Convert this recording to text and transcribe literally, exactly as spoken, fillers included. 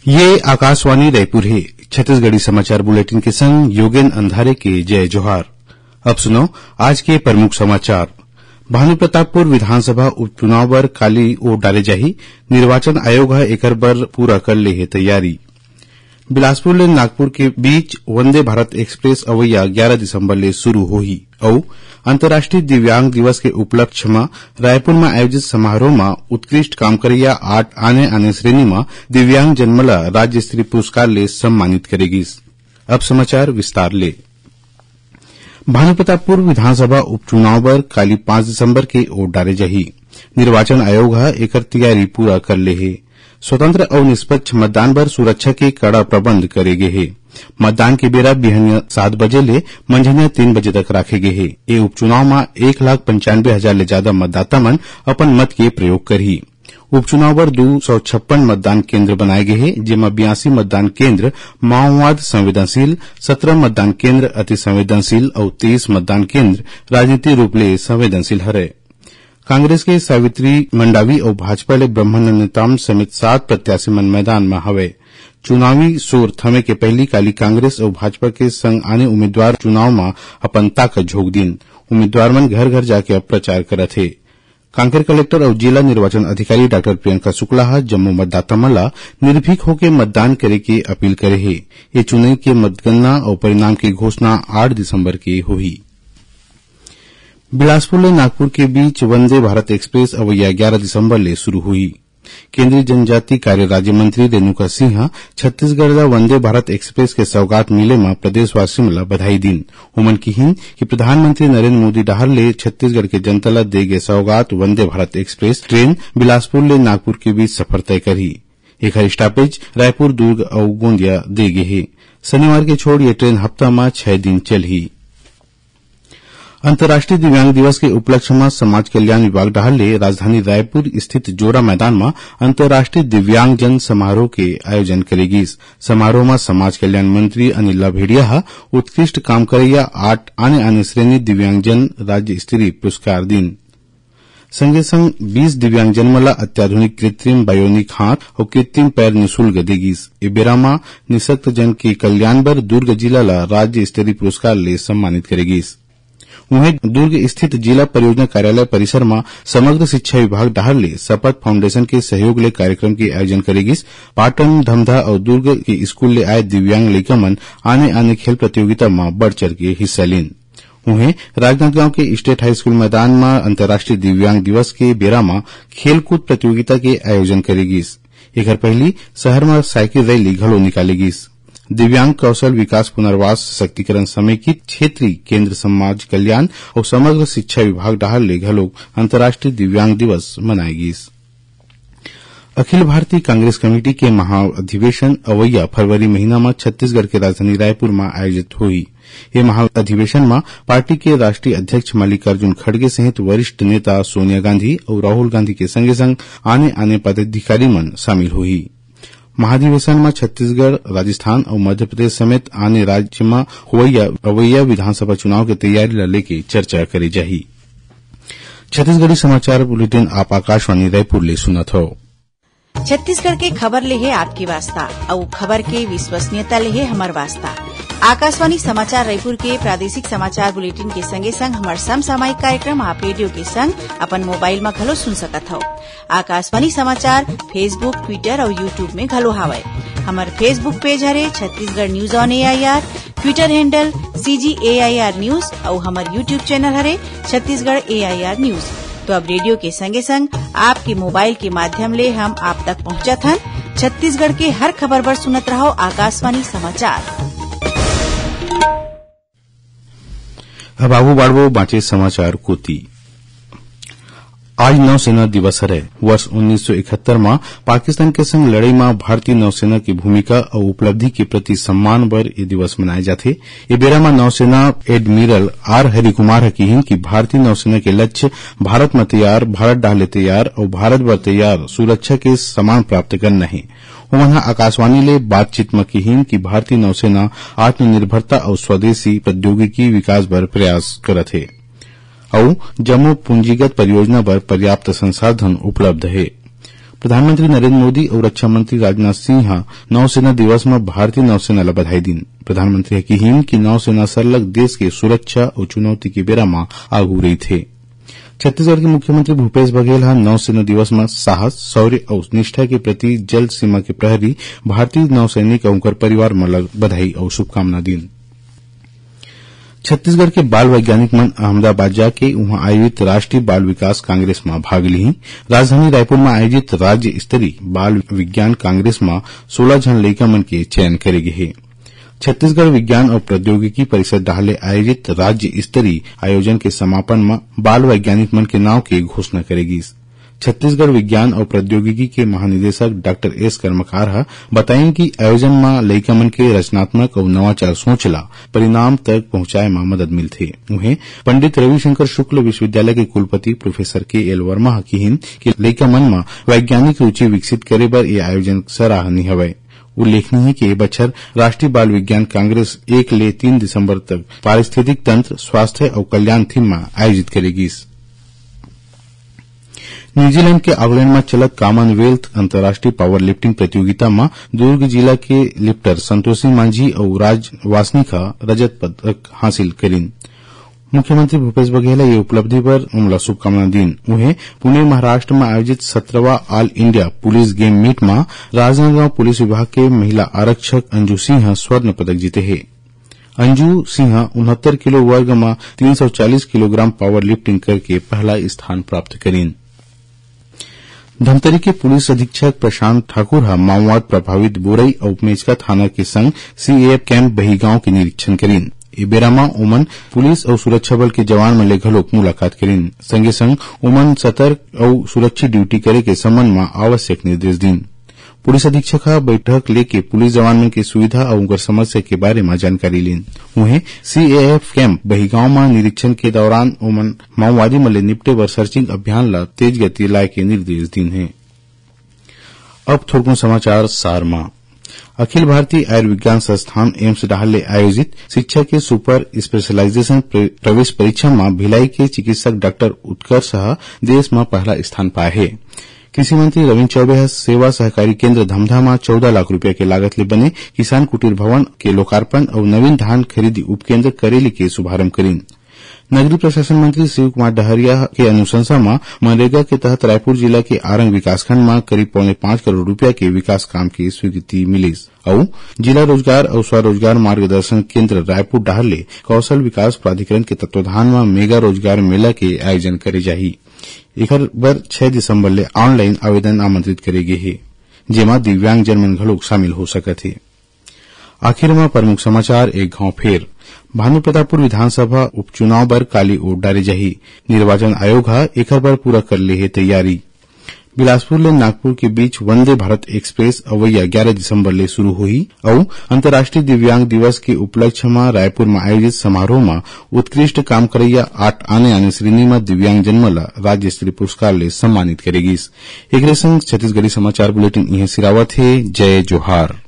ये आकाशवाणी रायपुर हे। छत्तीसगढ़ी समाचार बुलेटिन के संग योगेन अंधारे के जय जोहार। अब सुनो आज के प्रमुख समाचार। भानुप्रतापपुर विधानसभा उपचुनाव बर काली वोट डाले जाही। निर्वाचन आयोग ह एकर बर पूरा कर ले हे तैयारी। बिलासपुर ले नागपुर के बीच वंदे भारत एक्सप्रेस अवैया ग्यारा दिसंबर ले शुरू होही। अउ अंतर्राष्ट्रीय दिव्यांग दिवस के उपलक्ष्य म रायपुर म आयोजित समारोह म उत्कृष्ट काम करैया आठ आने-आने श्रेणी म दिव्यांग जन मन ल राज्य स्तरीय पुरस्कार ले सम्मानित करे गिस। अब समाचार विस्तार ले। भानुप्रतापपुर विधानसभा उपचुनाव बर काली पाँच दिसंबर के वोट डारे जाही। निर्वाचन आयोग ह एकर तैयारी पूरा कर ले हे। स्वतंत्र अउ निष्पक्ष मतदान बर सुरक्षा के कड़ा प्रबंध करे गे हे। मतदान के बेरा बिहनिया सात बजे ले मंझनिया तीन बजे तक राखे गे हे। ए उपचुनाव म एक लाख पंचानबे हजार ले जादा मतदाता मन अपन मत के प्रयोग करही। उपचुनाव बर दू सौ छप्पन मतदान केंद्र बनाए गे हे, जेमा बयासी मतदान केंद्र माओवाद संवेदनशील, सत्रह मतदान केंद्र अति संवेदनशील अउ तेईस मतदान केंद्र राजनीतिक रूप ले संवेदनशील हरय। कांग्रेस के सावित्री मंडावी अउ भाजपा ले ब्रह्मानंद नेताम समेत सात प्रत्याशी मन मैदान म हवय। चुनावी शोर थमे के पहिली काली कांग्रेस अउ भाजपा के संग आने उम्मीदवार चुनाव म अपन ताकत झोंक दिन। उम्मीदवार मन घर-घर जाके अब प्रचार करत हे। कांकेर कलेक्टर अउ जिला निर्वाचन अधिकारी डॉक्टर प्रियंका शुक्ला ह जम्मो मतदाता मन ला निर्भीक होके मतदान करे के अपील करे हे। ये चुनई के मतगणना अउ परिणाम के घोषणा आठ दिसंबर के होही। बिलासपुर ले नागपुर के बीच वंदे भारत एक्सप्रेस अवैया ग्यारा दिसंबर ले शुरू होही। केंद्रीय जनजाति कार्य राज्य मंत्री रेणुका सिंह ह छत्तीसगढ़ ला वंदे भारत एक्सप्रेस के सौगात मिले म प्रदेशवासी मन ला बधाई दीन। उमन किहिन कि प्रधानमंत्री नरेंद्र मोदी डहार ले छत्तीसगढ़ के जनता ला दे गे सौगात वंदे भारत एक्सप्रेस ट्रेन बिलासपुर ले नागपुर के बीच सफर तय करही। एखर स्टॉपेज रायपुर, दुर्ग अउ गोंदिया दे गे हे। शनिवार के छोड़ ये ट्रेन हफ्ता म छह दिन चलही। अंतर्राष्ट्रीय दिव्यांग दिवस के उपलक्ष्य म समाज कल्याण विभाग डहार ले राजधानी रायपुर स्थित जोरा मैदान म अंतर्राष्ट्रीय दिव्यांगजन समारोह के आयोजन करे गिस। समारोह म समाज कल्याण मंत्री अनिला भेड़िया ह उत्कृष्ट काम करैया आठ आने-आने श्रेणी दिव्यांगजन राज्य स्तरीय पुरस्कार दिन। संगे संग बीस दिव्यांगजन मन ला अत्याधुनिक कृत्रिम बायोनिक हाथ अउ कृत्रिम पैर निशुल्क दे गिस। ए बेरा म निशक्त जन के कल्याण बर दुर्ग जिला ला राज्य स्तरीय पुरस्कार ले सम्मानित करे गिस। उहें, दुर्ग स्थित जिला परियोजना कार्यालय परिसर म समग्र शिक्षा विभाग डहार ले शपथ फाउंडेशन के सहयोग ले कार्यक्रम के आयोजन करे गिस। पाटन, धमधा अउ दुर्ग के स्कूल ले आए दिव्यांग लइका मन आने-आने खेल प्रतियोगिता म बढ़ चढ़ के हिस्सा लीन। उहें, राजनांदगांव के स्टेट हाई स्कूल मैदान म अंतर्राष्ट्रीय दिव्यांग दिवस के बेरा म खेलकूद प्रतियोगिता के आयोजन करे गिस। एखर पहिली शहर म साइकिल रैली घलो निकाले गिस। दिव्यांग कौशल विकास पुनर्वास सशक्तिकरण समेकित क्षेत्रीय केंद्र समाज कल्याण अउ समग्र शिक्षा विभाग डहार ले घलोक अंतर्राष्ट्रीय दिव्यांग दिवस मनाए गिस। अखिल भारतीय कांग्रेस कमेटी के महाअधिवेशन अवैया फरवरी महीना म छत्तीसगढ़ के राजधानी रायपुर म आयोजित होही। ये महाअधिवेशन म पार्टी के राष्ट्रीय अध्यक्ष मल्लिकार्जुन खड़गे सहित वरिष्ठ नेता सोनिया गांधी अउ राहुल गांधी के संगे संग आने-आने पदाधिकारी मन शामिल होही। महाधिवेशन म छत्तीसगढ़, राजस्थान अउ मध्य प्रदेश समेत आने राज्य म होवइया, अवइया विधानसभा चुनाव के तैयारी ल लेके चर्चा करे जाही। छत्तीसगढ़ी समाचार बुलेटिन आप आकाशवाणी रायपुर ले सुनत हव। छत्तीसगढ़ के खबर ले हे आपके वास्ता, अउ खबर के विश्वसनीयता ले हे हमर वास्ता। आकाशवाणी समाचार रायपुर के प्रादेशिक समाचार बुलेटिन के संगे संग हमर समसामयिक कार्यक्रम आप रेडियो के संग अपन मोबाइल म घलो सुन सकत हव। आकाशवाणी समाचार Facebook, Twitter अउ YouTube में घलो हावय। हमर Facebook पेज हरे Chhattisgarh news on AIR, Twitter handle CG AIR news अउ हमर YouTube चैनल हरे छत्तीसगढ़ एआईआर न्यूज। तो अब रेडियो के संगे संग आपके मोबाइल के माध्यम ले हम आप तक पहुंचत हन। छत्तीसगढ़ के हर खबर बर सुनत रहव आकाशवाणी समाचार। अब आगू बाढ़बो बांचे समाचार कोती। आज नौसेना दिवस हरे। वर्ष उन्नीस सौ इकहत्तर म पाकिस्तान के संग लड़ई म भारतीय नौसेना की भूमिका अउ उपलब्धि के प्रति सम्मान बर ये दिवस मनाए जाथे। ए बेरा म नौसेना एडमिरल आर हरिकुमार ह किहिन कि भारतीय नौसेना के लक्ष्य भारत म तैयार, भारत डाहले तैयार अउ भारत बर तैयार सुरक्षा के सम्मान प्राप्त करना हे। ओमन ह आकाशवाणी ले बातचीत म किहिन कि भारतीय नौसेना आत्मनिर्भरता अउ स्वदेशी प्रौद्योगिकी विकास बर प्रयास करत हे अउ जम्मो पूंजीगत परियोजना बर पर्याप्त संसाधन उपलब्ध हे। प्रधानमंत्री नरेंद्र मोदी अउ रक्षा मंत्री राजनाथ सिंह ह नौसेना दिवस म भारतीय नौसेना ल बधाई दीन। प्रधानमंत्री ह किहीन कि नौसेना सरलग देश के सुरक्षा अउ चुनौती के बेरा म आगू रहिथे। छत्तीसगढ़ के मुख्यमंत्री भूपेश बघेल ह नौसेना दिवस म साहस, शौर्य अउ निष्ठा के प्रति जल सीमा के प्रहरी, भारतीय नौसैनिक अउ उनकर परिवार मन ल बधाई अउ शुभकामना दीन। छत्तीसगढ़ के बाल वैज्ञानिक मन अहमदाबाद जाके उहां आयोजित राष्ट्रीय बाल विकास कांग्रेस म भाग लिही। राजधानी रायपुर म आयोजित राज्य स्तरीय बाल विज्ञान कांग्रेस म सोलह झन लइका मन के चयन करे गे हे। छत्तीसगढ़ विज्ञान अउ प्रौद्योगिकी परिषद डहार ले आयोजित राज्य स्तरीय आयोजन के समापन म बाल वैज्ञानिक मन के नाव के घोषणा करे गिस। छत्तीसगढ़ विज्ञान अउ प्रौद्योगिकी के महानिदेशक डॉक्टर एस कर्मकार ह बताइन कि आयोजन म लइका मन के रचनात्मक अउ नवाचार सोच ल परिणाम तक पहुंचाए म मदद मिलथे। उहें, पंडित रविशंकर शुक्ल विश्वविद्यालय के कुलपति प्रोफेसर के एल वर्मा ह किहीन कि लइका मन म वैज्ञानिक रुचि विकसित करे बर ये आयोजन सराहनीय हवय। उल्लेखनीय हे कि ए बछर राष्ट्रीय बाल विज्ञान कांग्रेस एक ले तीन दिसंबर तक पारिस्थितिक तंत्र, स्वास्थ्य अउ कल्याण थीम म आयोजित करे गिस। न्यूजीलैंड के ऑकलैंड म चलत कॉमनवेल्थ अंतर्राष्ट्रीय पावर लिफ्टिंग प्रतियोगिता म दुर्ग जिला के लिफ्टर संतोषी मांझी अउ राज वासनिक ह रजत पदक हासिल करिन। मुख्यमंत्री भूपेश बघेल ह ये उपलब्धि बर उनला शुभकामना दीन। उहें, पुणे, महाराष्ट्र म आयोजित सत्रहवाँ all India police game meet म राजनांदगांव पुलिस विभाग के महिला आरक्षक अंजू सिंह ह स्वर्ण पदक जीते हे। अंजू सिंह ह उनहत्तर किलो वर्ग म तीन सौ चालीस किलोग्राम पावर लिफ्टिंग करके पहला स्थान प्राप्त करिन। धमतरी के पुलिस अधीक्षक प्रशांत ठाकुर ह माओवाद प्रभावित बोरई अउ मेचका थाना के संग सीएएफ कैंप बहीगांव के निरीक्षण करिन। ए बेरा म ओमन पुलिस अउ सुरक्षा बल के जवान मन ले घलोक मुलाकात करिन। संगे संग ओमन सतर्क अउ सुरक्षित ड्यूटी करे के संबंध म आवश्यक निर्देश दीन। पुलिस अधीक्षक ह बैठक लेके पुलिस जवान मन के सुविधा अउ उनकर समस्या के बारे म जानकारी लीन। उहें, सीएएफ कैंप बहीगांव म निरीक्षण के दौरान ओमन माओवादी मन ले निपटे बर सर्चिंग अभियान ल तेज गति लाए के निर्देश दीन हे। अब थोरकुन समाचार सार म। अखिल भारतीय आयुर्विज्ञान संस्थान एम्स डहार ले आयोजित शिक्षा के सुपर स्पेशलाइजेशन प्र-, प्रवेश परीक्षा म भिलाई के चिकित्सक डॉक्टर उत्कर्ष ह देश म पहला स्थान पाए हे। कृषि मंत्री रविंद्र चौबे ह सेवा सहकारी केंद्र धमधा म चौदह लाख रुपया के लागत ले बने किसान कुटीर भवन के लोकार्पण अउ नवीन धान खरीदी उपकेंद्र करेली के शुभारंभ करिन। नगरीय प्रशासन मंत्री शिव कुमार डहरिया के अनुशंसा म मनरेगा के तहत रायपुर जिला के आरंग विकासखंड म करीब पौने पांच करोड़ रुपया के विकास काम के स्वीकृति मिलिस अउ जिला रोजगार अउ स्वरोजगार मार्गदर्शन केंद्र रायपुर डहार ले कौशल विकास प्राधिकरण के तत्वाधान म मेगा रोजगार मेला के आयोजन करे जाही। एखर बर छह दिसंबर ले ऑनलाइन आवेदन आमंत्रित करे गे हे, जेमा दिव्यांगजन मन घलोक शामिल हो सकत हे। आखिर म प्रमुख समाचार एक घांव फेर। भानुप्रतापपुर विधानसभा उपचुनाव बर काली वोट डारे जाही। निर्वाचन आयोग ह एखर बर पूरा कर ले हे तैयारी। बिलासपुर ले नागपुर के बीच वंदे भारत एक्सप्रेस अवैया ग्यारह दिसंबर ले शुरू होही अउ अंतर्राष्ट्रीय दिव्यांग दिवस के उपलक्ष्य म रायपुर म आयोजित समारोह म उत्कृष्ट काम करैया आठ आने-आने श्रेणी म दिव्यांगजन मन ल राज्य स्तरीय पुरस्कार ले सम्मानित करे गिस। एकरे संग छत्तीसगढ़ी समाचार बुलेटिन इहें सिरावत हे। जय जोहार।